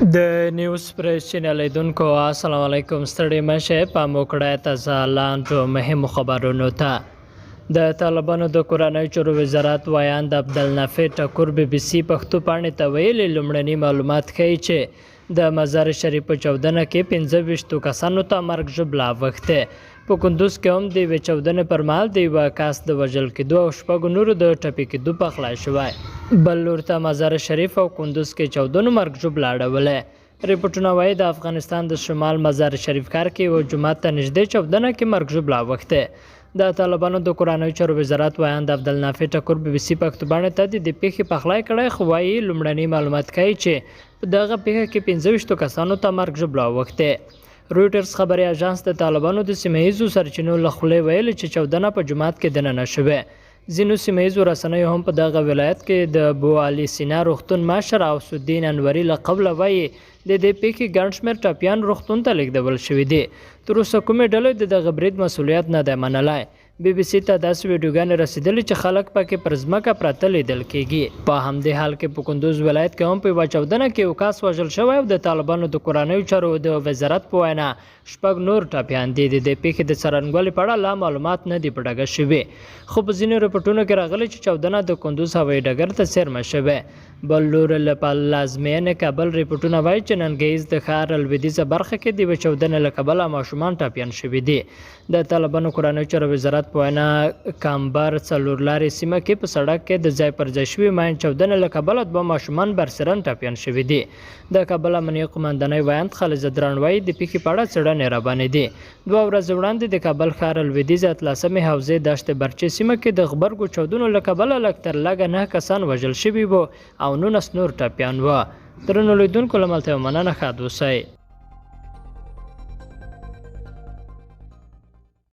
د نیوز پریس چینل لیدونکو السلام علیکم، ستړي مه شئ، پام وکړئ تازه لاندو مهمو خبرونو ته. د طالبانو د کورنیو چارو وزارت ویاند عبدالنافع ټکور بي بي سي پښتو پاڼې ته ویلي، لومړني معلومات ښيي چې د مزار شریف په چاودنه کې 25 کسانو ته مرګ ژوبله اوښتې. په کندوز کې هم د یوې چاودنې پر مهال د یوه کس د وژل کېدو او شپږو نورو د ټپي کېدو پخلی شوی. بل لور ته مزار شریف او کندوز کې چاودنو مرګ ژوبله اړولې. رپوټونه وايي د افغانستان د شمال مزار شریف ښار کې یوه جومات ته نږدې چاودنه کې مرګ ژوبله اوښتې. د طالبانو د کورنیو چارو وزارت ویاند عبدالنافع ټکور بي بي سي پښتو باڼې ته د دې پېښې پخلی کړی، خو وايي لومړني معلومات ښيي چې په دغه پېښه کې 25 کسانو ته مرګ ژوبله اوښتې. رویټرز خبري اژانس د طالبانو د سیمه ییزو سرچینو له خولې ویلي چې چاودنه په جومات کې دننه شوې. ځینو سیمه ییزو رسنیو هم په دغه ولایت کې د بو علي سینا روغتون مشر اوس الدین انوري له قوله وايي، د دې پېښې ګڼ شمېر ټپیان روغتون ته لېږدول شوي دي. تر اوسه کومې ډلې د دغه برید مسوولیت نه دی منلی. بي بي سي ته داسې ویډیوګانې رسېدلي چې خلک پکې پر ځمکه پراته لیدل کېږي. په همدې حال کې په کندوز ولایت کې هم په یوه چاودنه کې یو کس وژل شوی او د طالبانو د کورنیو چارو د وزارت په وینا شپږ نور ټپیان دي. د دې پېښې د څرنګوالي په اړه لا معلومات نه دي په ډاګه شوي، خو په ځینو رپوټونو کې راغلي چې چاودنه د کندوز هوایي ډګر ته څېرمه شوې. بل لور له پلازمېنې کابل رپوټونه وايي چې نن ګهیځ د ښار لویدیځه برخه کې د یوې چاودنې له کبله ماشومان ټپیان شوي دي. د طالبانو کورنیو چارو وزارت په وینا کمبر څلورلارې سیمه کې په سړک کې د ځای پر ځای شوي ماین چاودنې له کبله دوه ماشومان برسېرن ټپیان شوي دي. د کابل امنیې قوماندانۍ ویاند خالد ځدراڼ وايي، د پېښې په اړه څېړنې روانې دي. دوه ورځې وړاندې د کابل ښار لوېدیځې اتلسمې حوزې دشت برچې سیمه کې د غبرګو چاودنو له کبله لږ تر لږه نهه کسان وژل شوي وو او 19 نور ټپیان وو. درنو لیدونکو له ملتیا مننه، ښاد اوسئ.